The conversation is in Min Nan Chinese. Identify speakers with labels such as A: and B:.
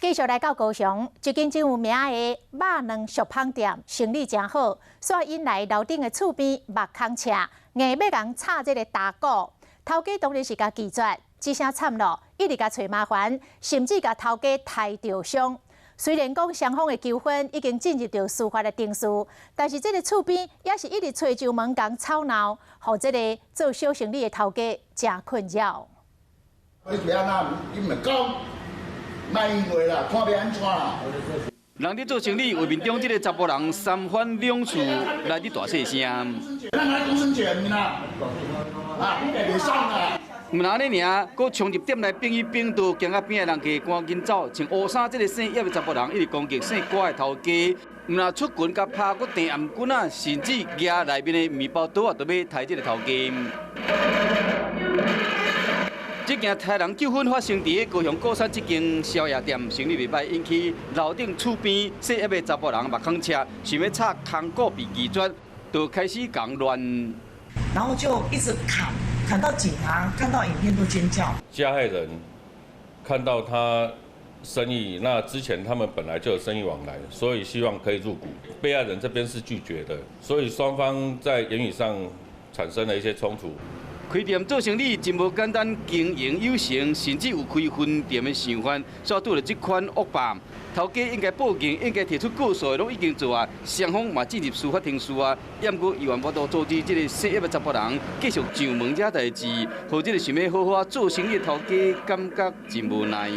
A: 繼續來到高雄，一間真有名的肉卵熟麭店，生意誠好，煞引來樓頂的厝邊目空赤，硬欲共插這個銅鼓。頭家當然是共拒絕，這聲慘咯，一直共揣麻煩，甚至共頭家刣著傷。雖然講雙方的糾紛已經進入著司法的程序，但是這个厝邊也是一直揣上門共吵鬧，予這个做小生意的頭家誠困擾。
B: 你袂按怎？你毋講，莫因為啦，看欲按怎啦。
C: 人佇做生意，畫面中這个查埔人三番兩次來佇大細聲。
B: 咱來講算錢啦，啊，袂爽啦。
C: 毋但按呢爾，閣衝入店內，兵一兵刀，行到邊仔的人客趕緊走。穿烏衫這个姓葉的查埔人，一直攻擊姓郭的頭家，毋但出拳共拍，閣掟頷棍仔，甚至舉內面的麵包刀仔，都欲刣這个頭家。這件刣人糾紛發生佇高雄鼓山這間宵夜店，生意袂䆀，引起樓頂厝邊姓葉的查埔人目空赤，想欲插空鼓被拒絕，就開始共亂。
D: 然後就一直砍，砍到警察看到影片都尖叫。
E: 加害人看到他生意，那之前他們本來就有生意往來，所以希望可以入股。被害人這邊是拒絕的，所以雙方在言語上產生了一些衝突。
C: 開店做生意真無簡單，經營有成，甚至有開分店的想法，煞拄著這款惡霸。頭家應該報警，應該提出告訴的，攏已經做啊。雙方嘛進入司法程序啊。毋過猶原無度阻止這个姓葉的查埔人繼續上門惹代誌，予這个想欲好好仔做生意的頭家感覺真無奈。